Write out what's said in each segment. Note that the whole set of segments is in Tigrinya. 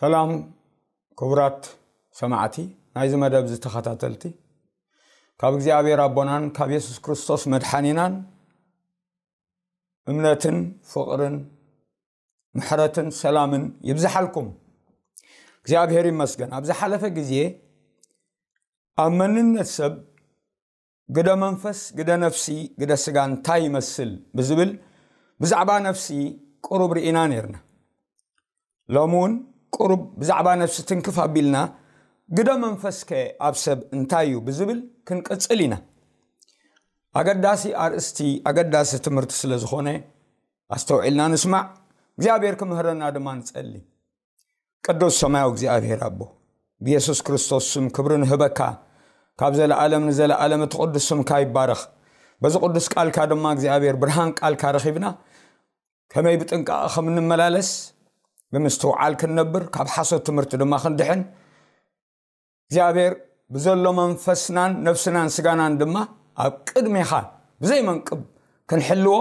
ሰላም ክቡራት ሰማዕቲ ናይዚ መደብ ዝተኸታተልቲ፣ ካብ እግዚኣብሔር ኣቦናን ካብ የሱስ ክርስቶስ መድሓኒናን እምነትን ፍቕርን ምሕረትን ሰላምን ይብዝሓልኩም። እግዚኣብሔር ይመስገን። ኣብ ዝሓለፈ ግዜ ኣብ መንነት ሰብ ግደ መንፈስ፣ ግደ ነፍሲ፣ ግደ ስጋ እንታይ ይመስል ብዝብል ብዛዕባ ነፍሲ ቁሩብ ርኢና ነርና። ሎም እውን ቁሩብ ብዛዕባ ነፍሲ ትንክፍ ኣቢልና ግደ መንፈስከ ኣብ ሰብ እንታይ እዩ ብዝብል ክንቅጽል ኢና። ኣገዳሲ ኣርእስቲ፣ ኣገዳሲ ትምህርቲ ስለ ዝኾነ ኣስተውዒልና ንስማዕ። እግዚኣብሔር ክምህረና ድማ ንጸሊ። ቅዱስ ሰማያዊ እግዚኣብሔር ኣቦ፣ ብየሱስ ክርስቶስ ስም ክብሪ ንህበካ። ካብ ዘለኣለም ንዘለኣለም እቲ ቅዱስ ስምካ ይባረኽ። በዚ ቅዱስ ቃልካ ድማ እግዚኣብሔር ብርሃን ቃልካ ረኺብና ከመይ ብጥንቃቐ ከም እንመላለስ ብምስትውዓል ክንነብር ካብ ሓሶት ትምህርቲ ድማ ክንድሕን እግዚኣብሔር ብዘሎ መንፈስናን ነፍስናን ስጋናን ድማ ኣብ ቅድሜኻ ብዘይ መንቅብ ክንሕልዎ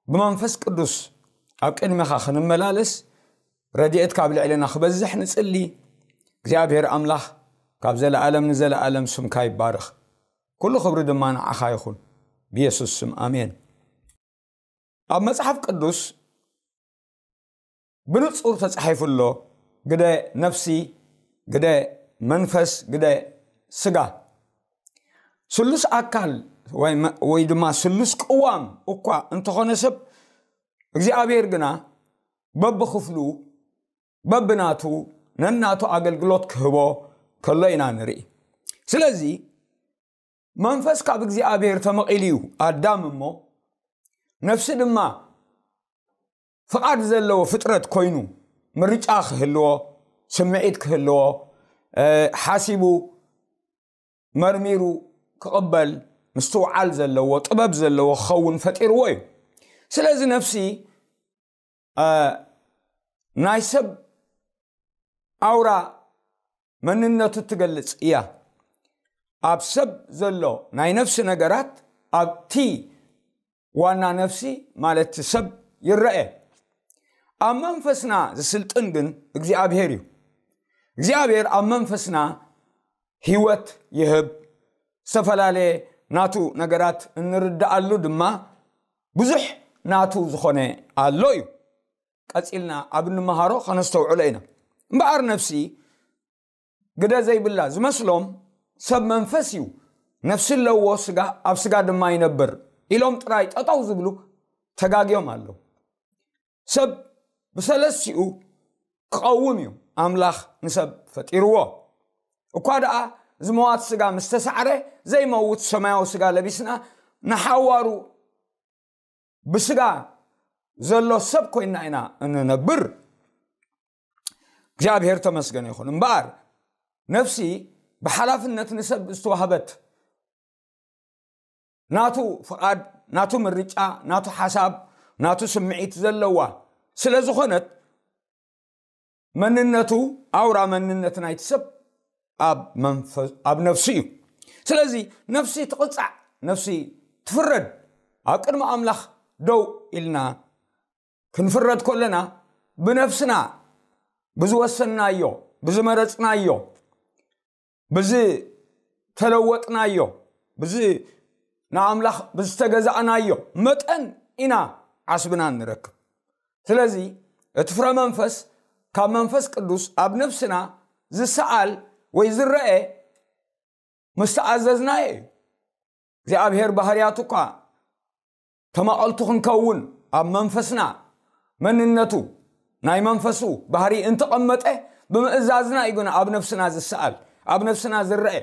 ብመንፈስ ቅዱስ ኣብ ቅድሜኻ ክንመላለስ ረድኤትካ ኣብ ልዕሌና ክበዝሕ ንጽሊ። እግዚኣብሔር ኣምላኽ ካብ ዘለኣለም ንዘለኣለም ስምካ ይባረኽ። ኩሉ ክብሪ ድማ ንዓኻ ይኹን። ብየሱስ ስም ኣሜን። ኣብ መጽሓፍ ቅዱስ ብንጹር ተጻሒፉ ኣሎ። ግደ ነፍሲ፣ ግደ መንፈስ፣ ግደ ስጋ። ስሉስ ኣካል ወይ መ-፣ ወይ ድማ ስሉስ ቅዋም እኳ እንተኾነ ሰብ እግዚኣብሔር ግና በብኽፍሉ በብናቱ ነናቱ ኣገልግሎት ክህቦ ከሎ ኢና ንርኢ። ስለዚ መንፈስ ካብ እግዚኣብሔር ተመቒሉ እዩ ኣዳም እሞ ነፍሲ ድማ ፍቓድ ዘለዎ ፍጥረት ኮይኑ ምርጫ ክህልዎ፣ ስምዒት ክህልዎ፣ እ፣ ሓሲቡ መርሚሩ ክቕበል ምስትውዓል ዘለዎ ጥበብ ዘለዎ ክኸውን ፈጢርዎ እዩ። ስለዚ ነፍሲ እ፣ ናይ ሰብ ኣውራ መንነቱ ትገልጽ እያ። ኣብ ሰብ ዘሎ ናይ ነፍሲ ነገራት ኣብቲ ዋና ነፍሲ ማለት ሰብ ይረአ። ኣብ መንፈስና ዝስልጥን ግን እግዚኣብሔር እዩ። እግዚኣብሔር ኣብ መንፈስና ህይወት ይህብ። ዝተፈላለየ ናቱ ነገራት እንርድኣሉ ድማ ብዙሕ ናቱ ዝኾነ ኣሎ እዩ። ቀጺልና ኣብ እንመሃሮ ከነስተውዕሎ ኢና። እምበኣር ነፍሲ ግደ ዘይብላ ዝመስሎም ሰብ መንፈስ እዩ። ነፍሲ ኣለዎ፣ ስጋ፣ ኣብ ስጋ ድማ ይነብር ኢሎም ጥራይ ጠጠው ዝብሉ ተጋግዮም ኣለዉ። ሰብ ብሰለስቲኡ ክቐውም እዩ ኣምላኽ ንሰብ ፈጢርዎ። እኳ ደኣ እዚ መዋት ስጋ ምስ ተሳዕረ ዘይመውት ሰማያዊ ስጋ ለቢስና ንሓዋሩ ብስጋ ዘሎ ሰብ ኮይና ኢና እንነብር። እግዚኣብሔር ተመስገነ ይኹን። እምበኣር ነፍሲ ብሓላፍነት ንሰብ ዝተዋህበት ናቱ ፍቓድ፣ ናቱ ምርጫ፣ ናቱ ሓሳብ፣ ናቱ ስምዒት ዘለዋ ስለ ዝኾነት መንነቱ፣ ኣውራ መንነት ናይቲ ሰብ ኣብ መንፈ-፣ ኣብ ነፍሱ እዩ። ስለዚ ነፍሲ ትቕጻዕ፣ ነፍሲ ትፍረድ። ኣብ ቅድሚ ኣምላኽ ደው ኢልና ክንፍረድ ከለና ብነፍስና ብዝወሰንናዮ፣ ብዝመረጽናዮ፣ ብዝተለወጥናዮ፣ ብዝ-፣ ንኣምላኽ ብዝተገዛእናዮ መጠን ኢና ዓስብና እንረክብ። ስለዚ እቲ ፍረ መንፈስ ካብ መንፈስ ቅዱስ ኣብ ነፍስና ዝሰኣል ወይ ዝረአ ምስ ተኣዘዝናዮ እዩ። እግዚኣብሔር ባህርያቱ እኳ ተማቐልቱ ክንከውን ኣብ መንፈስና መንነቱ ናይ መንፈሱ ባህሪ እንተቐመጠ ብምእዛዝና እዩ ግን ኣብ ነፍስና ዝሰኣል፣ ኣብ ነፍስና ዝረአ።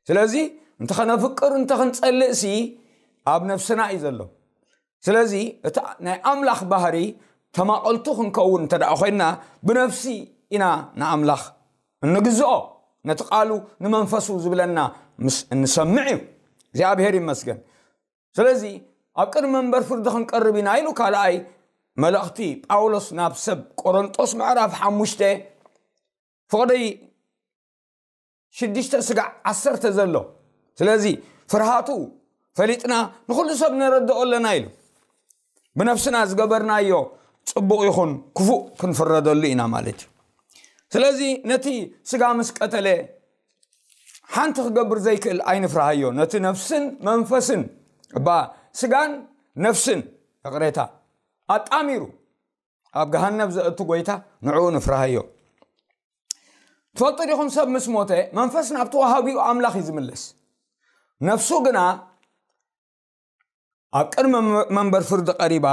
ስለዚ እንተ ኸነፍቅር እንተ ኽንጸልእሲ ኣብ ነፍስና እዩ ዘሎ። ስለዚ እቲ ናይ ኣምላኽ ባህሪ ተማቐልቱ ክንከውን እንተ ደኣ ኮይንና ብነፍሲ ኢና ንኣምላኽ እንግዝኦ። ነቲ ቃሉ ንመንፈሱ ዝብለና ምስ እንሰምዕ እዩ። እግዚኣብሔር ይመስገን። ስለዚ ኣብ ቅድሚ መንበር ፍርዲ ክንቀርብ ኢና ኢሉ ካልኣይ መልእኽቲ ጳውሎስ ናብ ሰብ ቆሮንጦስ ምዕራፍ ሓሙሽተ ፍቕዲ ሽዱሽተ ስጋዕ ዓሰርተ ዘሎ። ስለዚ ፍርሃቱ ፈሊጥና ንኹሉ ሰብ ነረድኦ ኣለና ኢሉ። ብነፍስና ዝገበርናዮ ጽቡቕ ይኹን ክፉእ ክንፍረደሉ ኢና ማለት እዩ። ስለዚ ነቲ ስጋ ምስ ቀተለ ሓንቲ ክገብር ዘይክእል ኣይንፍርሃዮ። ነቲ ነፍስን መንፈስን፣ እባ፣ ስጋን ነፍስን፣ ይቕሬታ፣ ኣጣሚሩ ኣብ ገሃነብ ዘእቱ ጎይታ፣ ንዕኡ ንፍርሃዮ። ትፈልጡ ዲኹም፣ ሰብ ምስ ሞተ መንፈስ ናብቲ ወሃቢኡ ኣምላኽ እዩ ዝምለስ። ነፍሱ ግና ኣብ ቅድሚ መንበር ፍርዲ ቀሪባ፣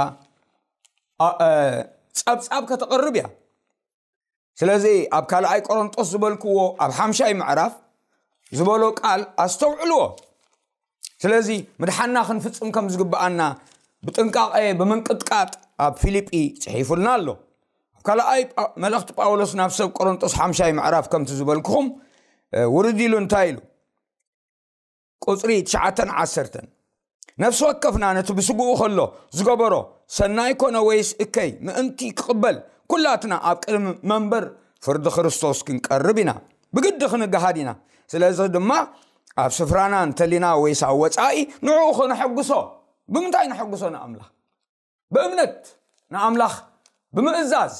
ጸብጻብ ከተቕርብ እያ። ስለዚ ኣብ ካልኣይ ቆሮንጦስ ዝበልክዎ ኣብ ሓምሻይ ምዕራፍ ዝበሎ ቃል ኣስተውዕልዎ። ስለዚ ምድሓና ክንፍጽም ከም ዝግብኣና ብጥንቃቐ፣ ብምንቅጥቃጥ ኣብ ፊልጲ ጽሒፉልና ኣሎ። ኣብ ካልኣይ መልእኽቲ ጳውሎስ ናብ ሰብ ቆሮንጦስ ሓምሻይ ምዕራፍ ከምቲ ዝበልክኹም ውርድ ኢሉ እንታይ ኢሉ? ቁጽሪ ትሽዓተን ዓሰርተን፣ ነፍሲ ወከፍና ነቲ ብስግኡ ከሎ ዝገበሮ፣ ሰናይ ኮነ ወይስ እከይ፣ ምእንቲ ክቕበል፣ ኩላትና ኣብ ቅድሚ መንበር ፍርዲ ክርስቶስ ክንቀርብ ኢና። ብግዲ ክንገሃድ ኢና። ስለዚ ድማ ኣብ ስፍራና እንተሊና ወይስ ኣብ ወጻኢ፣ ንዕኡ ከነሐጉሶ። ብምንታይ ነሐጉሶ ንኣምላኽ? ብእምነት ንኣምላኽ ብምእዛዝ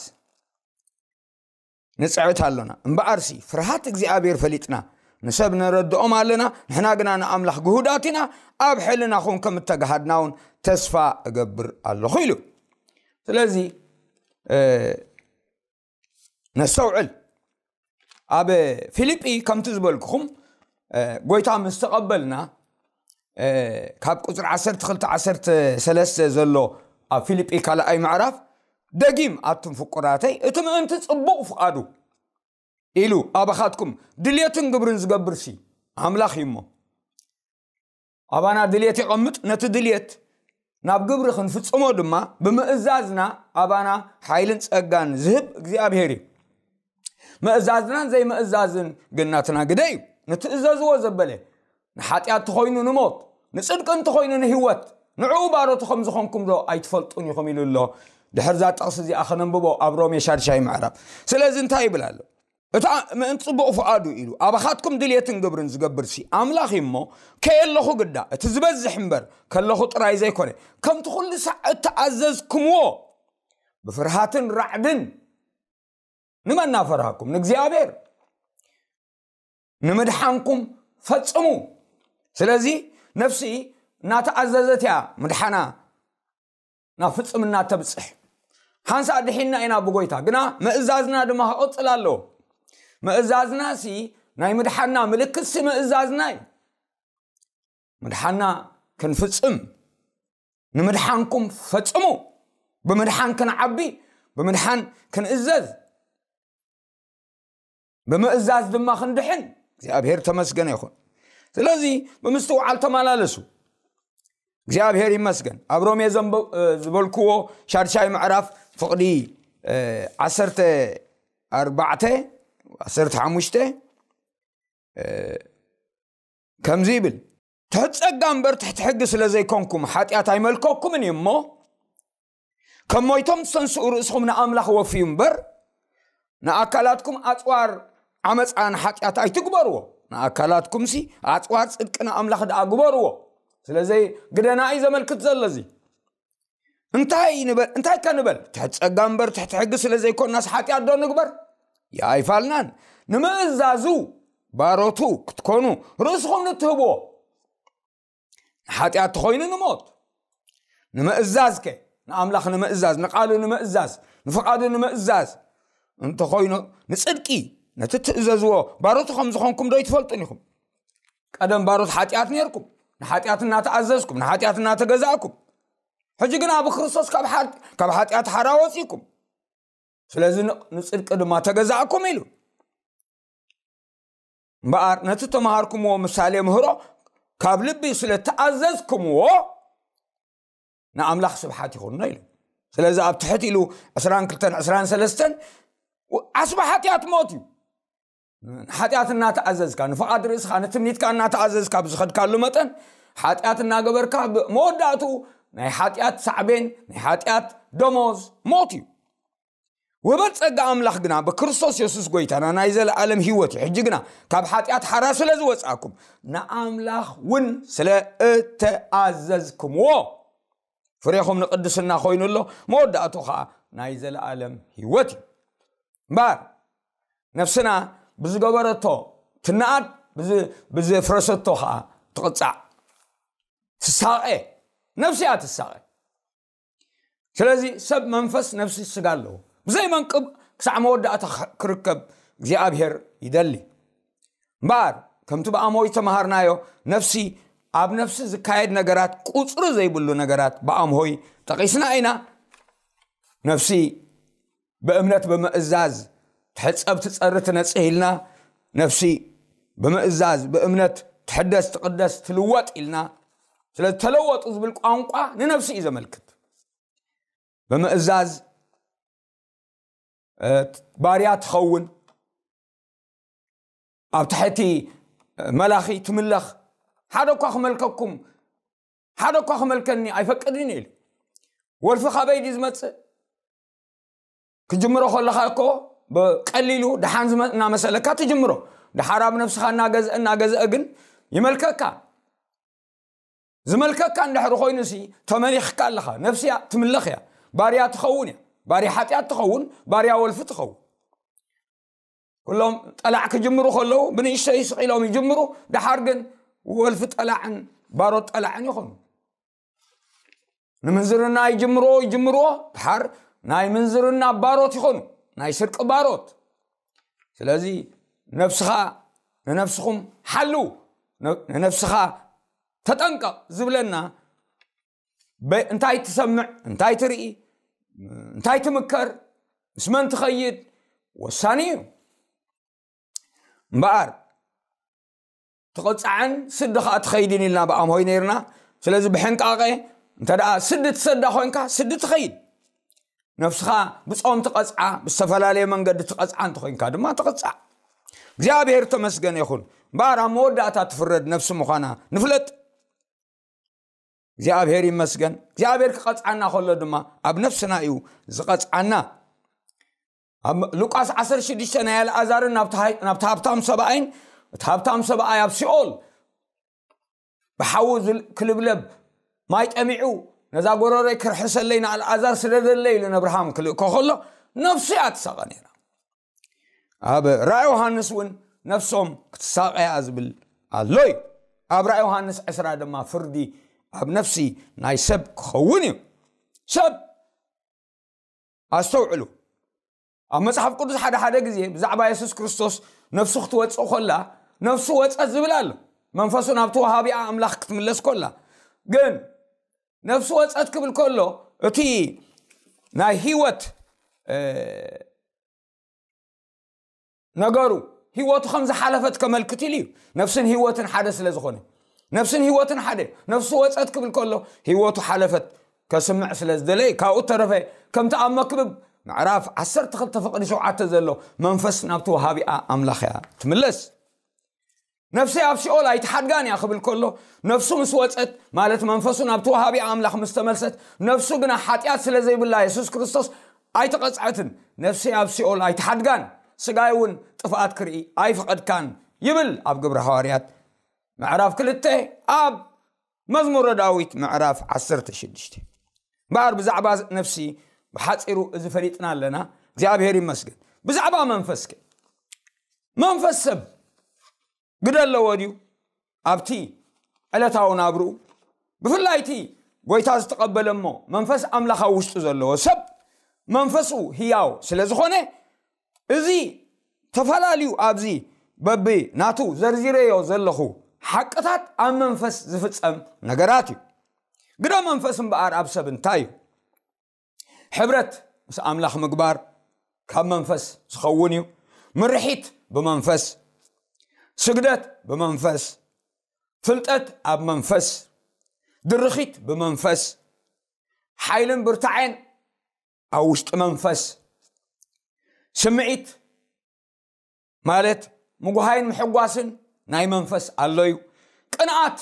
ንጽዕት ኣሎና። እምበኣርሲ ፍርሃት እግዚኣብሔር ፈሊጥና ንሰብ ነረድኦም ኣለና፣ ንሕና ግና ንኣምላኽ ግሁዳት ኢና፣ ኣብ ሕልናኹም ከም እተጋሃድና እውን ተስፋ እገብር ኣለኹ ኢሉ። ስለዚ ነስተውዕል። ኣብ ፊልጲ ከምቲ ዝበልኩኹም ጎይታ ምስ ተቐበልና፣ ካብ ቁፅሪ ዓሰርተ ክልተ ዓሰርተ ሰለስተ ዘሎ ኣብ ፊልጲ ካልኣይ ምዕራፍ፣ ደጊም ኣቱም ፍቁራተይ እቲ ምእንቲ ፅቡቕ ፍቓዱ ኢሉ ኣባኻትኩም ድልየትን ግብርን ዝገብርሲ ኣምላኽ እዩ እሞ፣ ኣባና ድልየት የቐምጥ፣ ነቲ ድልየት ናብ ግብሪ ክንፍጽሞ ድማ ብምእዛዝና ኣባና ሓይልን ጸጋን ዝህብ እግዚኣብሔር እዩ። ምእዛዝናን ዘይምእዛዝን ግን ናትና ግደ እዩ። ንትእዘዝዎ ዘበለ ንሓጢኣት ተኾይኑ ንሞት፣ ንጽድቂ እንተኾይኑ ንህይወት፣ ንዕኡ ባሮቱ ከም ዝኾንኩም ዶ ኣይትፈልጡን ኢኹም ኢሉ ኣሎ። ድሕርዛ ጥቕሲ እዚኣ ከነንብቦ ኣብ ሮሜ ሻድሻይ ምዕራፍ። ስለዚ እንታይ ይብል ኣሎ? እታ ምእንቲ ጽቡቕ ፍቓዱ ኢሉ ኣባኻትኩም ድልየትን ግብርን ዝገብርሲ ኣምላኽ እዩ እሞ፣ ከየለኹ ግዳ እቲ ዝበዝሕ እምበር ከለኹ ጥራይ ዘይኮነ፣ ከምቲ ኩሉ ሳዕ እተኣዘዝኩምዎ ብፍርሃትን ራዕድን። ንመን እናፈራህኩም? ንእግዚኣብሔር። ንምድሓንኩም ፈጽሙ። ስለዚ ነፍሲ እናተኣዘዘት እያ ምድሓና ናብ ፍጽምና ተብጽሕ። ሓንሳእ ድሒንና ኢና ብጎይታ፣ ግና ምእዛዝና ድማ ክቕጽል ኣለዎ። ምእዛዝናሲ ናይ ምድሓንና ምልክትሲ ምእዛዝና እዩ። ምድሓንና ክንፍጽም፣ ንምድሓንኩም ፈጽሙ። ብምድሓን ክንዓቢ፣ ብምድሓን ክንእዘዝ፣ ብምእዛዝ ድማ ክንድሕን እግዚኣብሔር ተመስገነ ይኹን። ስለዚ ብምስትውዓል ተመላለሱ። እግዚኣብሔር ይመስገን። ኣብ ሮሜ ዘንበ-፣ እ፣ ዝበልክዎ ሻድሻይ ምዕራፍ ፍቕዲ፣ እ፣ ዓሰርተ ኣርባዕተ፣ ዓሰርተ ሓሙሽተ፣ እ፣ ከምዚ ይብል፣ "ትሕቲ ጸጋ እምበር ትሕቲ ሕጊ ስለ ዘይኮንኩም ሓጢኣት ኣይመልከኩምን እዩ እሞ፣ ከም ሞይቶም ትተንስኡ ርእስኹም ንኣምላኽ ወፍዩ እምበር፣ ንኣካላትኩም ኣጽዋር ዓመጻ ንሓጢኣት ኣይትግበርዎ፣ ንኣካላትኩምሲ ኣጽዋር ጽድቂ ንኣምላኽ ደኣ ግበርዎ።" ስለዚ ግደና እዩ ዘመልክት ዘሎ እዚ። እንታይ ንበል? እንታይ ከ ንበል? ትሕቲ ጸጋ እምበር ትሕቲ ሕጊ ስለ ዘይኮንናስ ሓጢኣት ዶ ንግበር? ኣይፋልናን። ንምእዛዙ ባሮቱ ክትኮኑ ርእስኹም ንትህብዎ። ንሓጢኣት ተኾይኑ ንሞት። ንምእዛዝ ከ? ንኣምላኽ ንምእዛዝ፣ ንቓሉ ንምእዛዝ፣ ንፍቓዱ ንምእዛዝ እንተኾይኑ፣ ንጽድቂ ነቲ ትእዘዝዎ ባሮቱ ከም ዝኾንኩም ዶ ኣይትፈልጡን ኢኹም? ቀደም ባሮት ሓጢኣት ነርኩም፣ ንሓጢኣት እናተኣዘዝኩም፣ ንሓጢኣት እናተገዛእኩም። ሕጂ ግና ብክርስቶስ ካብ ሓ-፣ ካብ ሓጢኣት ሓራ ወጺእኩም። ስለዚ ን-፣ ንጽድቂ ድማ ተገዛእኩም ኢሉ። እምበኣር ነቲ ተማሃርኩምዎ ምሳሌ ምህሮ ካብ ልቢ ስለ ተኣዘዝኩምዎ ንኣምላኽ ስብሓት ይኹኖ ኢሉ። ስለዚ ኣብ ትሕት ኢሉ ዕስራን ክልተን ዕስራን ሰለስተን ዓስቢ ሓጢኣት ሞት እዩ። ንሓጢኣት እናተኣዘዝካ፣ ንፍቓድ ርእስኻ፣ ንትምኒትካ እናተኣዘዝካ ብዝኸድካሉ መጠን፣ ሓጢኣት እናገበርካ፣ ብ-፣ መወዳእትኡ ናይ ሓጢኣት ሳዕቤን፣ ናይ ሓጢኣት ደሞዝ ሞት እዩ። ወህበት ጸጋ ኣምላኽ ግና ብክርስቶስ የሱስ ጎይታና ናይ ዘለኣለም ህይወት እዩ። ሕጂ ግና ካብ ሓጢኣት ሓራ ስለ ዝወጻእኩም፣ ንኣምላኽ እውን ስለ እተኣዘዝኩምዎ፣ ፍሬኹም ንቅድስና ኮይኑ ኣሎ፣ መወዳእቱ ኸዓ ናይ ዘለኣለም ህይወት እዩ። እምበኣር፣ ነፍስና ብዝገበረቶ ትነኣድ፣ ብዝ- ብዝፍረሰቶ ከዓ ትቕጻዕ፣ ትሳቐ። ነፍሲ እያ ትሳቐ። ስለዚ ሰብ መንፈስ፣ ነፍሲ፣ ስጋ ኣለዎ። ብዘይ መንቅብ ክሳዕ መወዳእታ ክ- ክርከብ እግዚኣብሔር ይደሊ። እምበኣር ከምቲ ብኣሞይ ዝተምሃርናዮ፣ ነፍሲ፣ ኣብ ነፍሲ ዝካየድ ነገራት፣ ቁፅሪ ዘይብሉ ነገራት ብኣምሆይ ጠቒስና ኢና። ነፍሲ ብእምነት ብምእዛዝ ትሕጸብ፣ ትጸሪ፣ ትነጽህ ኢልና። ነፍሲ ብምእዛዝ ብእምነት ትሕደስ፣ ትቕደስ፣ ትልወጥ ኢልና። ስለዚ ተለወጡ ዝብል ቋንቋ ንነፍሲ እዩ ዘመልክት። ብምእዛዝ ባርያ ትኸውን፣ ኣብ ትሕቲ መላኺ ትምለኽ። ሓደ እኳ ክመልከኩም፣ ሓደ እኳ ክመልከኒ ኣይፈቅድን ኢሉ። ወልፊ ካበይ ድዩ ዝመጽእ? ክጅምሮ ከለኻ እኮ ብቀሊሉ ደሓን ዝመ- እናመሰለካ ትጅምሮ። ደሓር ኣብ ነፍስኻ እናገዝአ እናገዝአ ግን ይመልከካ። ዝመልከካ እንድሕሪ ኮይኑ ሲ፣ ተመሊኽካ ኣለኻ። ነፍሲ እያ ትምለኽ እያ። ባርያ ትኸውን እያ። ባርያ ሓጢኣት ትኸውን፣ ባርያ ወልፊ ትኸውን። ኩሎም ጠላዕ ክጅምሩ ከለዉ ብንእሽተይ ስቕ ኢሎም ይጅምሩ። ደሓር ግን ወልፊ ጠላዕን ባሮት ጠላዕን ይኾኑ። ንምንዝርና ይጅምርዎ ይጅምርዎ፣ ደሓር ናይ ምንዝርና ባሮት ይኾኑ፣ ናይ ስርቂ ባሮት። ስለዚ ነፍስኻ፣ ንነፍስኹም ሓልው፣ ነ- ንነፍስኻ ተጠንቀቕ ዝብለና፣ በ- እንታይ ትሰምዕ፣ እንታይ ትርኢ፣ እንታይ ትምከር፣ ምስ መን ትኸይድ ወሳኒ እዩ። እምበኣር ትቕጻዕን ስዲ ኸኣ ትኸይድን ኢልና ብኣምሆይ ነይርና። ስለዚ ብሕንቃቐ፣ እንተ ደኣ ስዲ ትሰዳ ኮይንካ፣ ስዲ ትኸይድ። ነፍስኻ ብጾም ትቐጽዓ፣ ብዝተፈላለየ መንገዲ ትቐጽዓ እንተኾይንካ ድማ ትቕጻዕ። እግዚኣብሔር ተመስገን ይኹን። እምበኣር ኣብ መወዳእታ ትፍረድ ነፍሲ ምዃና ንፍለጥ። እግዚኣብሔር ይመስገን። እግዚኣብሔር ክቐጽዓና ከሎ ድማ ኣብ ነፍስና እዩ ዝቐጽዓና። ኣብ ሉቃስ ዓሰርተ ሽዱሽተ ናይ ኣልኣዛርን ናብቲ ሃይ- ናብቲ ሃብታም ሰብኣይን፣ እቲ ሃብታም ሰብኣይ ኣብ ሲኦል ብሓዊ ዝል- ክልብለብ፣ ማይ ጠሚዑ፣ ነዛ ጎረሮይ ክርሕሰለይ ንኣልኣዛር ስደደለይ ኢሉ ነብርሃም ክልእኮ ከሎ፣ ነፍሱ እያ ትሳቐ ነይራ። ኣብ ራእይ ዮሃንስ እውን ነፍሶም ክትሳቐያ ዝብል ኣሎ እዩ። ኣብ ራእይ ዮሃንስ ዕስራ ድማ ፍርዲ ኣብ ነፍሲ ናይ ሰብ ክኸውን እዩ። ሰብ ኣስተውዕሉ። ኣብ መጽሓፍ ቅዱስ ሓደ ሓደ ግዜ ብዛዕባ የሱስ ክርስቶስ ነፍሱ ክትወጽእ ከላ፣ ነፍሱ ወጸት ዝብል ኣሎ። መንፈሱ ናብቲ ወሃቢኣ ኣምላኽ ክትምለስ ከላ። ግን ነፍሱ ወጸት ክብል ከሎ፣ እቲ ናይ ህይወት፣ እ፣ ነገሩ፣ ህይወቱ ከም ዝሓለፈት ከመልክት ኢሉ እዩ። ነፍስን ህይወትን ሓደ ስለ ዝኾነ፣ ነፍስን ህይወትን ሓደ። ነፍሱ ወጸት ክብል ከሎ፣ ህይወቱ ሓለፈት ከስምዕ ስለ ዝደለየ፣ ካብኡ ተረፈ፣ ከምቲ ኣብ መክብብ ምዕራፍ ዓሰርተ ክልተ ፍቕዲ ሸውዓተ ዘሎ፣ መንፈስ ናብቲ ወሃቢኣ ኣምላኽ እያ ትምለስ። ነፍሰይ ኣብ ሲኦል ኣይትሓድጋን እያ ክብል ከሎ፣ ነፍሱ ምስ ወጸት፣ ማለት መንፈሱ ናብቲ ወሃቢ ኣምላኽ ምስ ተመልሰት፣ ነፍሱ ግና ሓጢኣት ስለ ዘይብላ የሱስ ክርስቶስ ኣይተቐጽዐትን። ነፍሰይ ኣብ ሲኦል ኣይትሓድጋን፣ ስጋይ እውን ጥፍኣት ክርኢ ኣይፈቐድካን ይብል ኣብ ግብሪ ሃዋርያት ምዕራፍ ክልተ፣ ኣብ መዝሙረ ዳዊት ምዕራፍ ዓሰርተ ሽዱሽተ። እምበኣር ብዛዕባ ነፍሲ ብሓጺሩ እዚ ፈሊጥና ኣለና። እግዚኣብሔር ይመስገን። ብዛዕባ መንፈስከ? መንፈስ ሰብ ግደ ኣለዎ ድዩ? ኣብቲ ዕለታዊ ናብርኡ፣ ብፍላይ እቲ ጎይታ ዝተቐበለ እሞ መንፈስ ኣምላኽ ኣብ ውሽጡ ዘለዎ ሰብ፣ መንፈሱ ህያው ስለ ዝኾነ፣ እዚ ተፈላለዩ ኣብዚ በቢ ናቱ ዘርዚረዮ ዘለኹ ሓቅታት ኣብ መንፈስ ዝፍጸም ነገራት እዩ። ግደ መንፈስ እምበኣር ኣብ ሰብ እንታይ እዩ? ሕብረት ምስ ኣምላኽ ምግባር ካብ መንፈስ ዝኸውን እዩ። ምርሒት ብመንፈስ፣ ስግደት ብመንፈስ፣ ፍልጠት ኣብ መንፈስ፣ ድርኺት ብመንፈስ፣ ሓይልን ብርታዔን ኣብ ውሽጢ መንፈስ፣ ስምዒት ማለት ምጉሃይን ምሕጓስን ናይ መንፈስ ኣሎ እዩ። ቅንኣት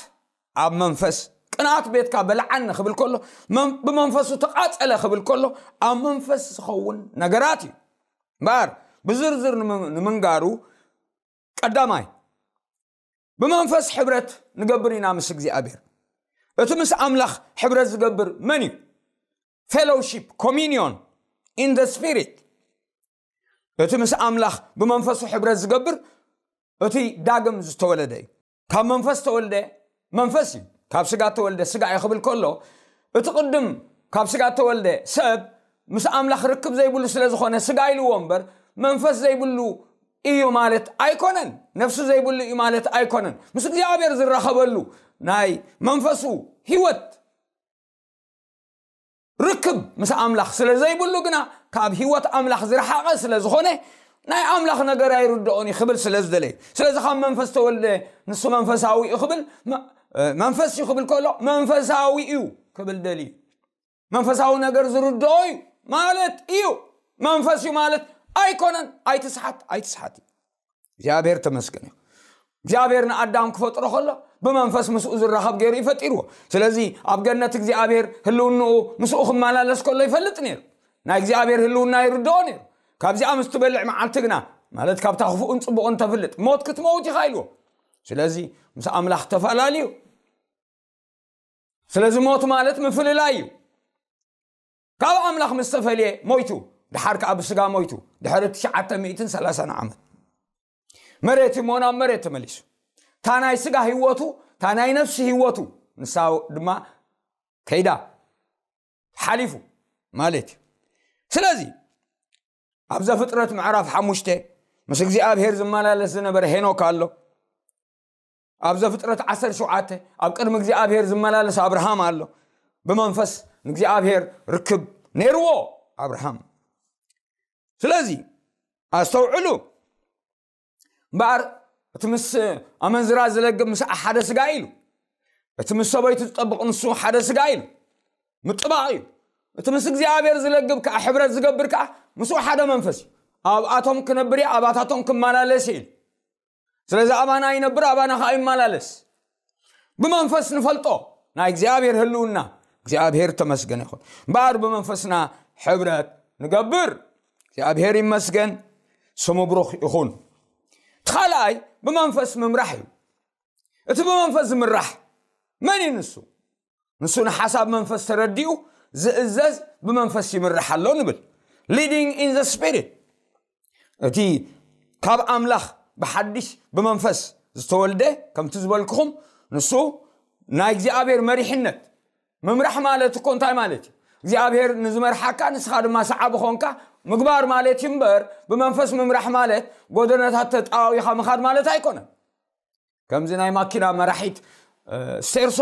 ኣብ መንፈስ፣ ቅንኣት ቤትካ በልዓኒ ክብል ከሎ፣ መን- ብመንፈሱ ተቓጸለ ክብል ከሎ፣ ኣብ መንፈስ ዝኸውን ነገራት እዩ። እምበኣር ብዝርዝር ንምን- ንምንጋሩ፣ ቀዳማይ፣ ብመንፈስ ሕብረት ንገብር ኢና ምስ እግዚኣብሔር። እቲ ምስ ኣምላኽ ሕብረት ዝገብር መን እዩ? Fellowship, communion in the spirit። እቲ ምስ ኣምላኽ ብመንፈሱ ሕብረት ዝገብር እቲ ዳግም ዝተወለደ እዩ። ካብ መንፈስ ተወልደ መንፈስ እዩ፣ ካብ ስጋ ተወልደ ስጋ እዩ ክብል ከሎ፣ እቲ ቅድም ካብ ስጋ ተወልደ ሰብ ምስ ኣምላኽ ርክብ ዘይብሉ ስለ ዝኾነ ስጋ ኢልዎ እምበር፣ መንፈስ ዘይብሉ እዩ ማለት ኣይኮነን። ነፍሱ ዘይብሉ እዩ ማለት ኣይኮነን። ምስ እግዚኣብሔር ዝራኸበሉ ናይ መንፈሱ ህይወት ርክብ ምስ ኣምላኽ ስለ ዘይብሉ ግና፣ ካብ ህይወት ኣምላኽ ዝረሓቐ ስለ ዝኾነ፣ ናይ ኣምላኽ ነገር ኣይርድኦን እዩ ክብል ስለ ዝደለየ። ስለዚ ካብ መንፈስ ተወልደ ንሱ መንፈሳዊ እዩ ክብል፣ መ-፣ እ፣ መንፈስ እዩ ክብል ከሎ መንፈሳዊ እዩ ክብል ደልዩ። መንፈሳዊ ነገር ዝርድኦ እዩ ማለት እዩ። መንፈስ እዩ ማለት ኣይኮነን። ኣይትስሓት፣ ኣይትስሓት እዩ። እግዚኣብሔር ተመስገን እዩ። እግዚኣብሔር ንኣዳም ክፈጥሮ ከሎ ብመንፈስ ምስኡ ዝራኸብ ገይሩ ይፈጢርዎ። ስለዚ ኣብ ገነት እግዚኣብሔር ህልውንኡ ምስኡ ክመላለስ ከሎ ይፈልጥ ነይሩ። ናይ እግዚኣብሔር ህልውና ይርድኦ ነይሩ። ካብዚኣ ምስ ትበልዕ መዓልቲ ግና፣ ማለት ካብታ ክፉእን ጽቡቕን ተፍልጥ፣ ሞት ክትመውት ኢኻ ኢልዎ። ስለዚ ምስ ኣምላኽ ተፈላለዩ። ስለዚ ሞት ማለት ምፍልላይ እዩ። ካብ ኣምላኽ ምስ ተፈልየ ሞይቱ፣ ድሓር ከኣ ብስጋ ሞይቱ፣ ድሕሪ ትሽዓተ ሚእትን ሰላሳን ዓመት መሬት እሞ ናብ መሬት ተመሊሱ። እታ ናይ ስጋ ህይወቱ፣ እታ ናይ ነፍሲ ህይወቱ፣ ንሳ ድማ ከይዳ ሓሊፉ ማለት እዩ። ስለዚ ኣብ ዘፍጥረት ምዕራፍ ሓሙሽተ ምስ እግዚኣብሔር ዝመላለስ ዝነበረ ሄኖክ ኣሎ። ኣብ ዘፍጥረት ዓሰርተ ሸውዓተ ኣብ ቅድሚ እግዚኣብሔር ዝመላለስ ኣብርሃም ኣሎ። ብመንፈስ ንእግዚኣብሔር ርክብ ነይርዎ ኣብርሃም። ስለዚ ኣስተውዕሉ እምበኣር፣ እቲ ምስ ኣመንዝራ ዝለግብ ምስ ሓደ ስጋ ኢሉ፣ እቲ ምስ ሰበይቱ ዝጠብቕ ንሱ ሓደ ስጋ ኢሉ ምጥባቕ እዩ። እቲ ምስ እግዚኣብሔር ዝለግብ ከዓ፣ ሕብረት ዝገብር ከዓ ምስኡ ሓደ መንፈስ እዩ። ኣብኣቶም ክነብር እየ፣ ኣባታቶም ክመላለስ እየ ኢሉ። ስለዚ ኣባና ይነብር፣ ኣባና ከዓ ይመላለስ። ብመንፈስ ንፈልጦ ናይ እግዚኣብሔር ህልውና፣ እግዚኣብሔር ተመስገን ይኹን። እምበኣር ብመንፈስና ሕብረት ንገብር። እግዚኣብሔር ይመስገን፣ ስሙ ብሩኽ ይኹን። እቲ ካልኣይ ብመንፈስ ምምራሕ እዩ። እቲ ብመንፈስ ዝምራሕ መን እዩ? ንሱ፣ ንሱ ንሓሳብ መንፈስ ተረዲኡ ዝእዘዝ ብመንፈስ ይምራሕ ኣሎ ንብል። Leading in the spirit። እቲ ካብ ኣምላኽ ብሓድሽ ብመንፈስ ዝተወልደ፣ ከምቲ ዝበልክኹም፣ ንሱ ናይ እግዚኣብሔር መሪሕነት። ምምራሕ ማለት እኮ እንታይ ማለት እዩ? እግዚኣብሔር ንዝመርሓካ ንስኻ ድማ ሰዓቢ ኾንካ ምግባር ማለት እዩ እምበር፣ ብመንፈስ ምምራሕ ማለት ጎደናታት ተጣዋዊኻ ምኻድ ማለት ኣይኮነን። ከምዚ ናይ ማኪና መራሒት፣ እ፣ ስቴርሶ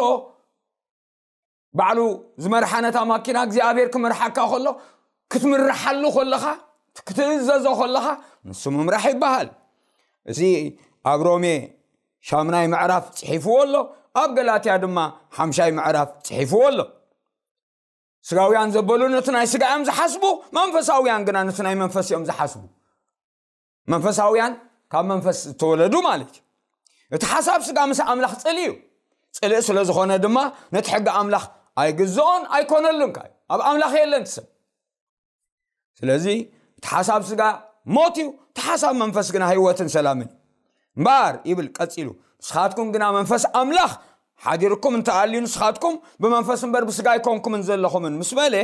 ባዕሉ ዝመርሓ ነታ ማኪና እግዚኣብሔር ክመርሓካ ከሎ፣ ክትምርሓሉ ከለኻ፣ ክትእዘዞ ከለኻ፣ ንሱ ምምራሕ ይበሃል። እዚ ኣብ ሮሜ ሻምናይ ምዕራፍ ጽሒፍዎ ኣሎ፣ ኣብ ገላትያ ድማ ሓምሻይ ምዕራፍ ጽሒፍዎ ኣሎ። ስጋውያን ዘበሉ ነቲ ናይ ስጋ እዮም ዝሓስቡ፣ መንፈሳውያን ግና ነቲ ናይ መንፈስ እዮም ዝሓስቡ። መንፈሳውያን ካብ መንፈስ ዝተወለዱ ማለት እዩ። እቲ ሓሳብ ስጋ ምስ ኣምላኽ ጽልኢ እዩ። ጽልኢ ስለ ዝኾነ ድማ ነቲ ሕጊ ኣምላኽ ኣይግዝኦን ኣይኮነሉን ከኣ እዩ። ኣብ ኣምላኽ የለን እቲ ሰብ። ስለዚ እቲ ሓሳብ ስጋ ሞት እዩ፣ እቲ ሓሳብ መንፈስ ግና ህይወትን ሰላምን እዩ። እምበኣር ይብል ቀጺሉ፣ ንስኻትኩም ግና መንፈስ ኣምላኽ ሓዲርኩም እንተኣልዩ፣ ንስኻትኩም ብመንፈስ እምበር ብስጋ ኣይኮንኩምን ዘለኹምን ምስ በለ፣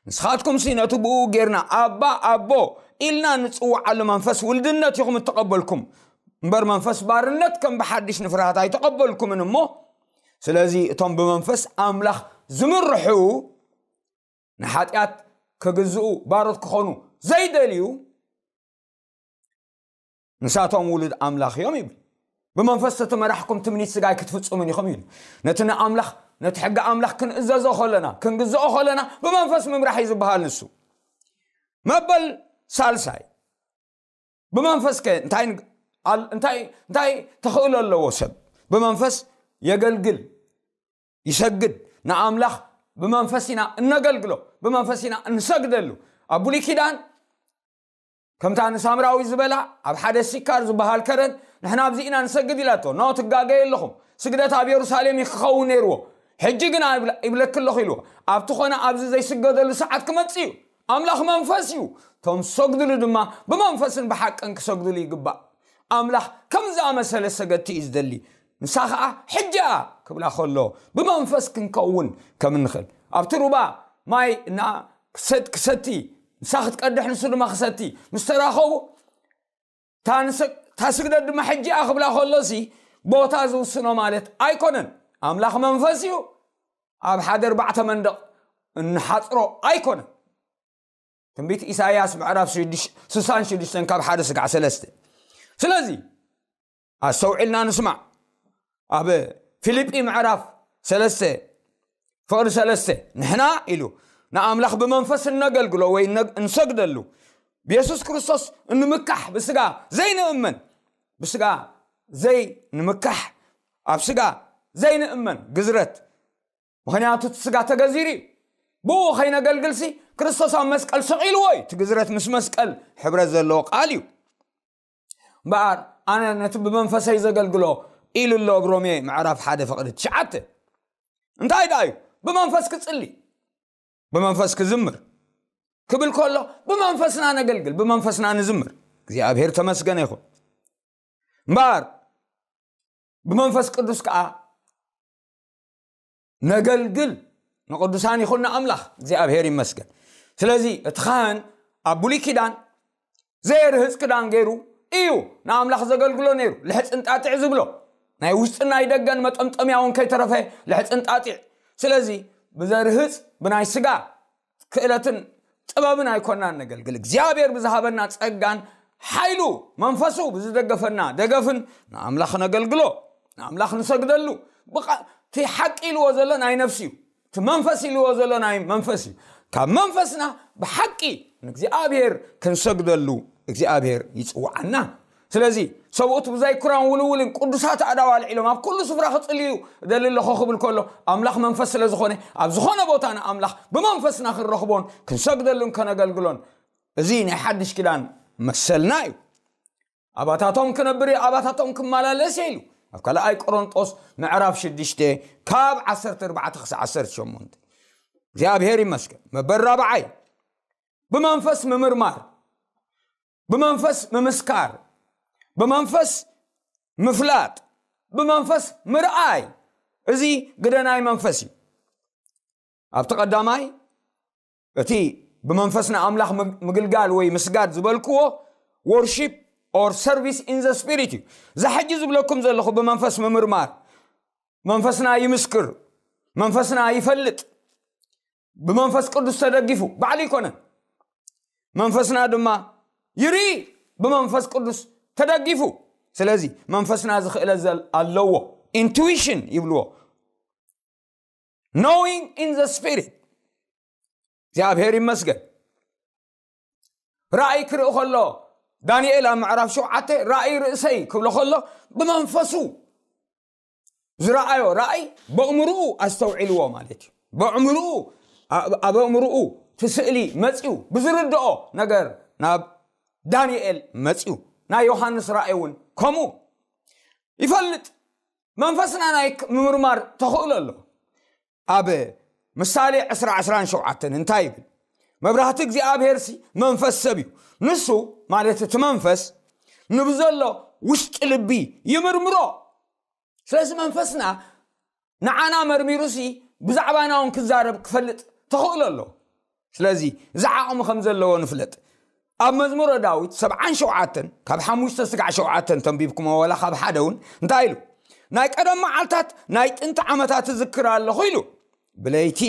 ንስኻትኩምሲ ነቲ ብኡ ጌርና ኣባ ኣቦ ኢልና ንጽውዓሉ መንፈስ ውልድነት ኢኹም እተቐበልኩም እምበር፣ መንፈስ ባርነት ከም ብሓድሽ ንፍርሃት ኣይተቐበልኩምን እሞ። ስለዚ እቶም ብመንፈስ ኣምላኽ ዝምርሑ፣ ንሓጢኣት ክግዝኡ ባሮት ክኾኑ ዘይደልዩ፣ ንሳቶም ውሉድ ኣምላኽ እዮም ይብል። ብመንፈስ ተተመራሕኩም ትምኒት ስጋይ ክትፍጽሙን ኢኹም ይብል። ነቲ ንኣምላኽ፣ ነቲ ሕጊ ኣምላኽ ክንእዘዞ ከለና፣ ክንግዝኦ ከለና፣ ብመንፈስ ምምራሕ እዩ ዝበሃል ንሱ። መበል ሳልሳይ፣ ብመንፈስ ከ እንታይ ን-፣ ኣል-፣ እንታይ፣ እንታይ ተኽእሎ ኣለዎ ሰብ? ብመንፈስ የገልግል፣ ይሰግድ። ንኣምላኽ ብመንፈስ ኢና እነገልግሎ፣ ብመንፈስ ኢና እንሰግደሉ። ኣብ ብሉይ ኪዳን ከምታ ንሳምራዊ ዝበላ፣ ኣብ ሓደ ሲካር ዝበሃል ከረን፣ ንሕና ኣብዚ ኢና ንሰግድ ኢላቶ። ኖ፣ ትጋገዩ ኣለኹም። ስግደት ኣብ የሩሳሌም እዩ ክኸውን ነይርዎ። ሕጂ ግን ኣይብለ-፣ ይብለኪ ኣለኹ ኢልዎ። ኣብቲ ኾነ ኣብዚ ዘይስገደሉ ሰዓት ክመጽእ እዩ። ኣምላኽ መንፈስ እዩ። እቶም ዝሰግድሉ ድማ ብመንፈስን ብሓቅን ክሰግድሉ ይግባእ። ኣምላኽ ከም ዝኣመሰለ ሰገድቲ እዩ ዝደሊ። ንሳ ኸዓ ሕጂ እያ ክብላ ከሎ፣ ብመንፈስ ክንከውን ከም እንኽእል። ኣብቲ ሩባ ማይ እና ክሰት-፣ ክሰቲ ንሳ ክትቀድሕ፣ ንሱ ድማ ክሰቲ ምስ ተራኸቡ፣ "እታ ንስ-፣ እታ ስግደት ድማ ሕጂ እያ" ክብላ ከሎሲ፣ ቦታ ዝውስኖ ማለት ኣይኮነን። ኣምላኽ መንፈስ እዩ። ኣብ ሓደ ኣርባዕተ መንደቕ እንሓጽሮ ኣይኮነን። ትንቢት ኢሳይያስ ምዕራፍ ሽዱሽተ፣ ስሳን ሽዱሽተን ካብ ሓደ ስጋዕ ሰለስተ። ስለዚ ኣስተውዒልና ንስማዕ። ኣብ ፊልጲ ምዕራፍ ሰለስተ ፍቕዲ ሰለስተ፣ "ንሕና" ኢሉ፣ "ንኣምላኽ ብመንፈስ እነገልግሎ ወይ እነ-፣ እንሰግደሉ፣ ብየሱስ ክርስቶስ እንምካሕ፣ ብስጋ ዘይንእመን፣ ብስጋ ዘይንምካሕ፣ ኣብ ስጋ ዘይንእመን ግዝረት፣ ምኽንያቱ እቲ ስጋ ተገዚሩ እዩ። ብኡ ከይነገልግልሲ ክርስቶስ ኣብ መስቀል ሰቒልዎ እዩ።" እቲ ግዝረት ምስ መስቀል ሕብረት ዘለዎ ቃል እዩ። እምበኣር ኣነ ነቲ ብመንፈሰይ ዘገልግሎ ኢሉ ኣሎ ኣብ ሮሜ ምዕራፍ ሓደ ፍቕዲ ትሽዓተ። እንታይ ደኣ እዩ? ብመንፈስ ክጽሊ፣ ብመንፈስ ክዝምር ክብል ከሎ፣ ብመንፈስና ነገልግል፣ ብመንፈስና ንዝምር። እግዚኣብሔር ተመስገነ ይኹን። እምበኣር ብመንፈስ ቅዱስ ከኣ ነገልግል፣ ንቅዱሳን ይኹን ንኣምላኽ እግዚኣብሔር ይመስገን። ስለዚ እቲ ካህን ኣብ ብሉይ ኪዳን ዘየርህጽ ክዳን ገይሩ እዩ ንኣምላኽ ዘገልግሎ ነይሩ። ልሕጽን ጣጢዕ ዝብሎ ናይ ውሽጥን ናይ ደገን መጠምጠምያ እውን ከይተረፈ ልሕጽን ጣጢዕ። ስለዚ ብዘርህጽ ብናይ ስጋ ክእለትን ጥበብን ኣይኮናን ነገልግል። እግዚኣብሔር ብዝሃበና ጸጋን ሓይሉ መንፈሱ ብዝደገፈና ደገፍን ንኣምላኽ ነገልግሎ፣ ንኣምላኽ ንሰግደሉ። ብቓ-፣ እቲ ሓቂ ኢልዎ ዘሎ ናይ ነፍሲ እዩ። እቲ መንፈስ ኢልዎ ዘሎ ናይ መንፈስ እዩ። ካብ መንፈስና ብሓቂ ንእግዚኣብሔር ክንሰግደሉ እግዚኣብሔር ይጽውዓና። ስለዚ ሰብኡት ብዘይ ኩራን ውልውልን ቅዱሳት ኣእዳው ኣልዒሎም ኣብ ኩሉ ስፍራ ክጽልዩ እደሊ ኣለኹ ክብል ከሎ፣ ኣምላኽ መንፈስ ስለ ዝኾነ፣ ኣብ ዝኾነ ቦታ ንኣምላኽ ብመንፈስና ክንረኽቦን ክንሰግደሉን ከነገልግሎን፣ እዚ ናይ ሓድሽ ኪዳን መሰልና እዩ። ኣባታቶም ክነብር እየ፣ ኣባታቶም ክመላለስ እየ ኢሉ ኣብ ካልኣይ ቆሮንጦስ ምዕራፍ ሽዱሽተ ካብ ዓሰርተ ኣርባዕተ ክሳዕ ዓሰርተ ሸሞንተ። እግዚኣብሔር ይመስገን። መበል ራብዓይ፣ ብመንፈስ ምምርማር፣ ብመንፈስ ምምስካር፣ ብመንፈስ ምፍላጥ፣ ብመንፈስ ምርኣይ። እዚ ግደ ናይ መንፈስ እዩ። ኣብቲ ቀዳማይ፣ እቲ ብመንፈስ ንኣምላኽ ም-፣ ምግልጋል ወይ ምስጋድ ዝበልክዎ፣ worship or service in the spirit እዩ። እዛ ሕጂ ዝብለኩም ዘለኹ ብመንፈስ ምምርማር፣ መንፈስና ይምስክር፣ መንፈስና ይፈልጥ፣ ብመንፈስ ቅዱስ ተደጊፉ ባዕሉ ይኮነን። መንፈስና ድማ ይርኢ፣ ብመንፈስ ቅዱስ ተደጊፉ። ስለዚ መንፈስና ዝኽእለ ዘል-፣ ኣለዎ። Intuition ይብልዎ። Knowing in the spirit። እግዚኣብሔር ይመስገን። ራእይ ክርኢ ከሎ፣ ዳንኤል ኣብ ምዕራፍ ሸውዓተ ራእይ ርእሰይ ክብሎ ከሎ፣ ብመንፈሱ ዝረኣዮ ራእይ በእምርኡ ኣስተውዒልዎ ማለት እዩ። በእምርኡ፣ ኣብ፣ ኣብ ኣእምርኡ እቲ ስእሊ መጺኡ፣ ብዝርድኦ ነገር ናብ ዳንኤል መጺኡ። ናይ ዮሃንስ ራእይ እውን ከምኡ ይፈልጥ። መንፈስና ናይ ክ-፣ ምምርማር ተኽእሎ ኣሎ። ኣብ ምሳሌ ዕስራ ዕስራን ሸውዓተን እንታይ ይብል? መብራህቲ እግዚኣብሔርሲ መንፈስ ሰብ እዩ። ንሱ፣ ማለት እቲ መንፈስ፣ ንብዘሎ ውሽጢ ልቢ ይምርምሮ። ስለዚ መንፈስና ንዓና መርሚሩሲ ብዛዕባና እውን ክዛረብ ክፈልጥ ተኽእሎ ኣሎ። ስለዚ እዚ ዓቕሚ ከም ዘለዎ ንፍለጥ። ኣብ መዝሙረ ዳዊት ሰብዓን ሸውዓተን ካብ ሓሙሽተ ስጋዕ ሸውዓተን ተንቢብኩሞ ዋላ ካብ ሓደ እውን እንታይ ኢሉ? "ናይ ቀደም መዓልታት ናይ ጥንቲ ዓመታት እዝክር ኣለኹ" ኢሉ። "ብለይቲ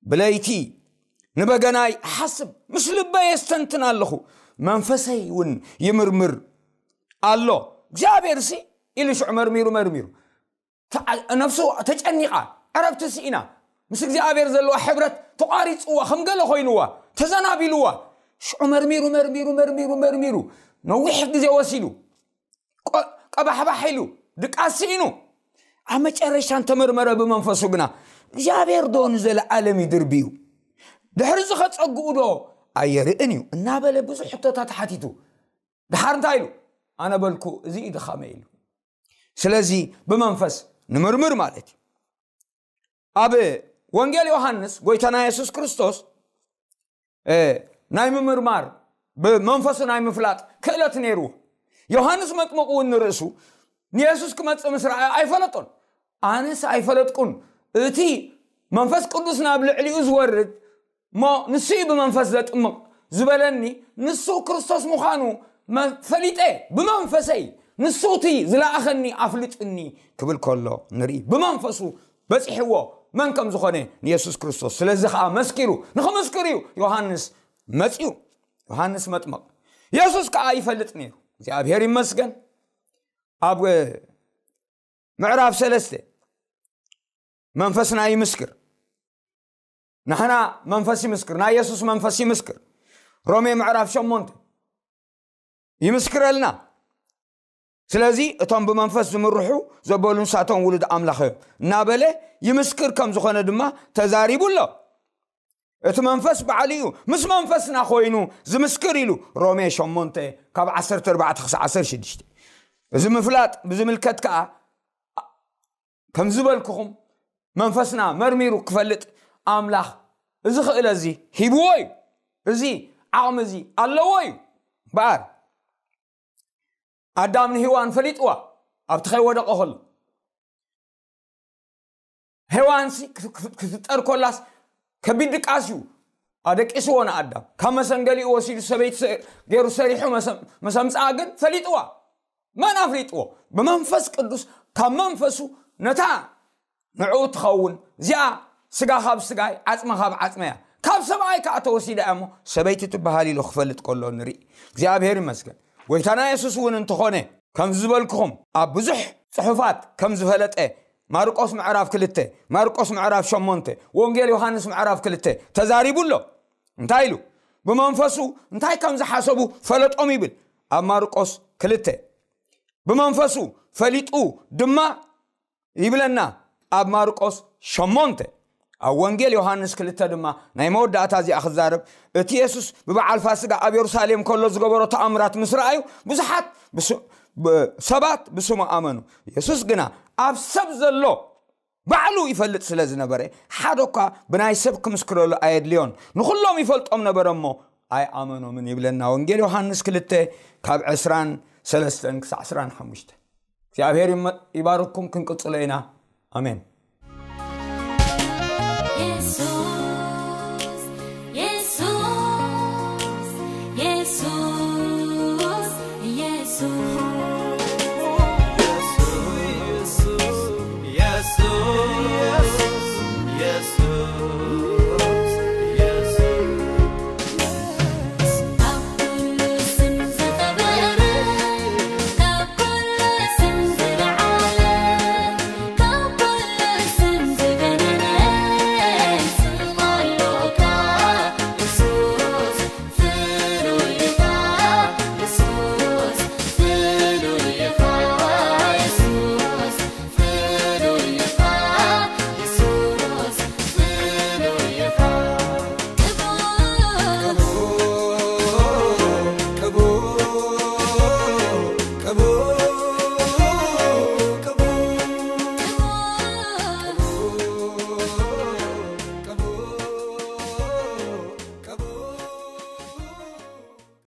ብለይቲ ንበገናይ እሓስብ፣ ምስ ልበይ የስተንትን ኣለኹ፣ መንፈሰይ እውን ይምርምር ኣሎ እግዚኣብሔርሲ" ኢሉ ሽዑ መርሚሩ መርሚሩ ተዓ-፣ ነፍሱ ተጨኒቓ፣ ዕረፍቲ ስኢና፣ ምስ እግዚኣብሔር ዘለዋ ሕብረት ተቋሪጽዋ፣ ከም ገለ ኮይንዋ፣ ተዘናቢልዋ። ሽዑ መርሚሩ፣ መርሚሩ፣ መርሚሩ፣ መርሚሩ፣ ነዊሕ ግዜ ወሲዱ፣ ቆ-፣ ቀባሕባሕ ኢሉ፣ ድቃስ ስኢኑ፣ ኣብ መጨረሻ እንተመርመረ ብመንፈሱ ግና፣ እግዚኣብሔር ዶ ንዘለዓለም ይድርብዩ? ድሕሪ እዚ ኸጸግኡ ዶ ኣየርእን እዩ? እናበለ ብዙሕ ሕቶታት ሓቲቱ። ድሓር እንታይ ኢሉ? ኣነ በልኩ፣ እዚ እዩ ድኻመይ ኢሉ። ስለዚ ብመንፈስ ንምርምር ማለት እዩ። ኣብ ወንጌል ዮሃንስ ጎይታና የሱስ ክርስቶስ፣ እ፣ ናይ ምምርማር፣ ብመንፈሱ ናይ ምፍላጥ ክእለት ነይርዎ። ዮሃንስ መጥምቕ እውን ንርእሱ ንየሱስ ክመጽእ ምስ ረኣየ ኣይፈለጦን። ኣነስ ኣይፈለጥኩን፣ እቲ መንፈስ ቅዱስ ናብ ልዕሊኡ ዝወርድ እሞ ንሱ እዩ ብመንፈስ ዘጥምቕ፣ ዝበለኒ ንሱ ክርስቶስ ምዃኑ መ- ፈሊጠ፣ ብመንፈሰይ ንሱ እቲ ዝለኣኸኒ ኣፍልጥኒ ክብል ከሎ ንርኢ። ብመንፈሱ በፂሕዎ መን ከም ዝኾነ ንየሱስ ክርስቶስ። ስለዚ ከዓ መስኪሩ ንክምስክር እዩ ዮሃንስ መፂኡ። ዮሃንስ መጥመቕ የሱስ ከዓ ይፈልጥ ነይሩ። እግዚኣብሔር ይመስገን። ኣብ ምዕራፍ ሰለስተ መንፈስና ይምስክር። ንሕና መንፈስ ይምስክር፣ ናይ የሱስ መንፈስ ይምስክር። ሮሜ ምዕራፍ ሸሞንተ ይምስክረልና። ስለዚ እቶም ብመንፈስ ዝምርሑ ዘበሉ ንሳቶም ውሉድ ኣምላኽ እዮም እናበለ ይምስክር ከም ዝኾነ ድማ ተዛሪቡ ኣሎ። እቲ መንፈስ ባዕሉ እዩ ምስ መንፈስና ኮይኑ ዝምስክር ኢሉ ሮሜ ሸሞንተ ካብ ዓሰርተ ኣርባዕተ ክሳብ ዓሰርተ ሽዱሽተ። እዚ ምፍላጥ ብዝምልከት ከዓ ከም ዝበልኩኹም መንፈስና መርሚሩ ክፈልጥ ኣምላኽ እዚ ክእለ እዚ ሂብዎ እዩ። እዚ ዓቕሚ እዚ ኣለዎ እዩ። በኣር ኣዳም ንሂዋን ፈሊጥዋ ኣብቲ ከይወደቐ ከሎ ሄዋንሲ ክትፍጠር ኮላስ ከቢድ ድቃስ እዩ ኣደቂስዎ ንኣዳም። ካብ መሰንገሊኡ ወሲዱ ሰበይቲ ገይሩ ሰሪሑ መሰምፅኣ ግን ፈሊጥዋ። መን ኣፍሊጥዎ? ብመንፈስ ቅዱስ ካብ መንፈሱ ነታ ንዕኡ ትኸውን እዚኣ ስጋ ካብ ስጋይ ዓፅመ ካብ ዓፅመያ ካብ ሰብኣይ ከዓ ተወሲዳ እያ እሞ ሰበይቲ ትበሃል ኢሉ ክፈልጥ ከሎ ንርኢ። እግዚኣብሔር ይመስገን። ጎይታና የሱስ እውን እንተኾነ ከም ዝበልኩኹም ኣብ ብዙሕ ፅሑፋት ከም ዝፈለጠ ማርቆስ ምዕራፍ ክልተ፣ ማርቆስ ምዕራፍ ሸሞንተ፣ ወንጌል ዮሃንስ ምዕራፍ ክልተ ተዛሪቡ ኣሎ። እንታይ ኢሉ? ብመንፈሱ እንታይ ከም ዝሓሰቡ ፈለጦም ይብል ኣብ ማርቆስ ክልተ። ብመንፈሱ ፈሊጡ ድማ ይብለና ኣብ ማርቆስ ሸሞንተ። ኣብ ወንጌል ዮሃንስ ክልተ ድማ ናይ መወዳእታ እዚኣ ክዛረብ እቲ የሱስ ብበዓል ፋስጋ ኣብ የሩሳሌም ከሎ ዝገበሮ ተኣምራት ምስ ረኣዩ ብዙሓት ሰባት ብስሙ ኣመኑ። የሱስ ግና ኣብ ሰብ ዘሎ ባዕሉ ይፈልጥ ስለ ዝነበረ ሓደ እኳ ብናይ ሰብ ክምስክረሉ ኣየድልዮን። ንኹሎም ይፈልጦም ነበረ እሞ ኣይኣመኖምን ይብለና ወንጌል ዮሃንስ ክልተ ካብ ዕስራን ሰለስተን ክሳዕ ዕስራን ሓሙሽተ። እግዚኣብሔር ይባርኩም። ክንቅጽሎ ኢና። ኣሜን።